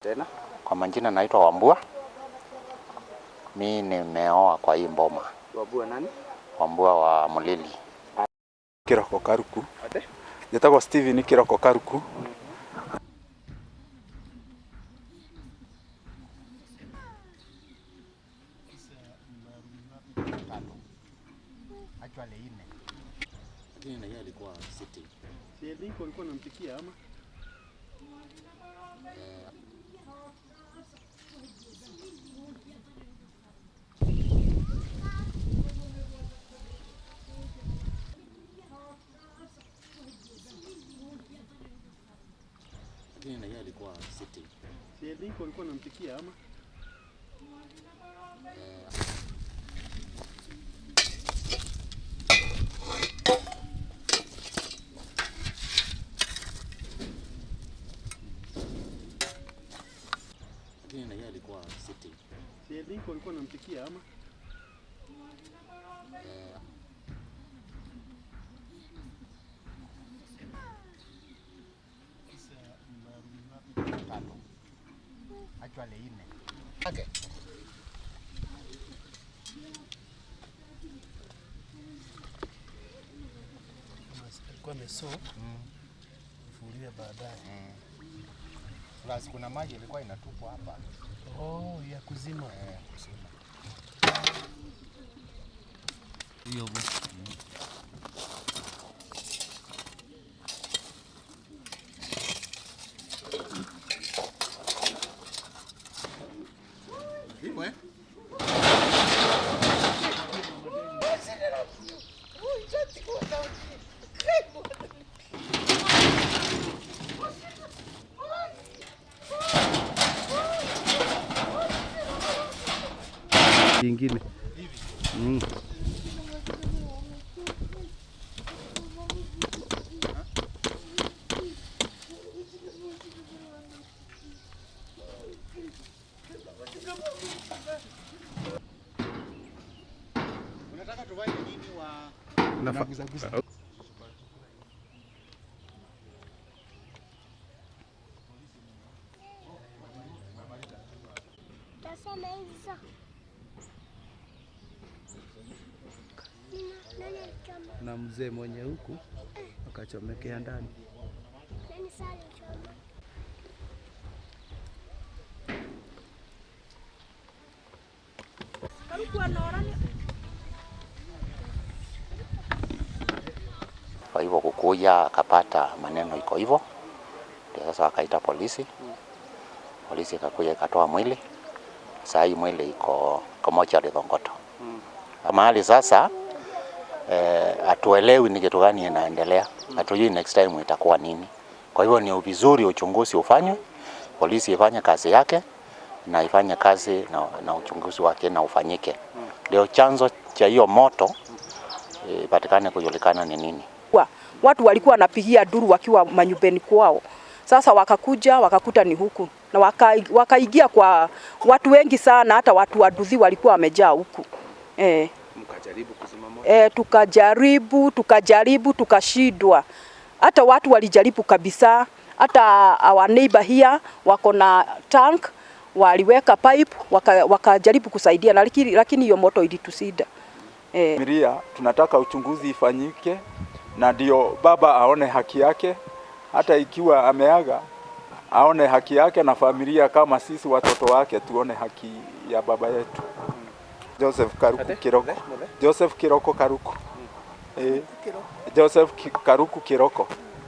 Tena Kwa majina naitwa Wambua. Mi nimeoa kwa hii mboma. Wambua nani? Wambua wa Mulili. Kiroko Karuku. Ate? Njĩtagwo Steven Kiroko Karuku. Alikuwa amesoak ifuliwe baadaye. Plus kuna maji ilikuwa inatupwa hapa. Oh, ya kuzima. Eh, kusima. Hiyo Hivyo eh? ingine. Unataka tufanye nini wa Tasoma hizo. Nani alichoma? Na mzee mwenye huku akachomekea ndani. Nani sasa alichoma? Kwa hivyo kukuja akapata maneno iko hivyo, ndio sasa wakaita polisi. Polisi ikakuja ikatoa mwili. Saa hii mwili iko mochari Thogoto. Mahali sasa hatuelewi ni kitu gani inaendelea, hatujui next time itakuwa nini. Kwa hivyo ni vizuri uchunguzi ufanywe, polisi ifanye kazi yake na ifanye kazi na uchunguzi wake na ufanyike, ndio chanzo cha hiyo moto ipatikane kujulikana ni nini. Watu walikuwa wanapigia duru wakiwa manyumbani kwao. Sasa wakakuja wakakuta ni huku na wakaingia kwa watu wengi sana, hata watu waduthi walikuwa wamejaa huku. Mkajaribu kuzima moto? Tukajaribu tukashindwa. Hata watu walijaribu kabisa, hata our neighbor here wako na tank waliweka pipe wakajaribu kusaidia, lakini hiyo moto ilitusida. Familia tunataka uchunguzi ifanyike na ndio baba aone haki yake, hata ikiwa ameaga aone haki yake, na familia kama sisi watoto wake tuone haki ya baba yetu. Joseph Karuku Kiroko. Joseph Kiroko Karuku. Joseph Karuku Kiroko.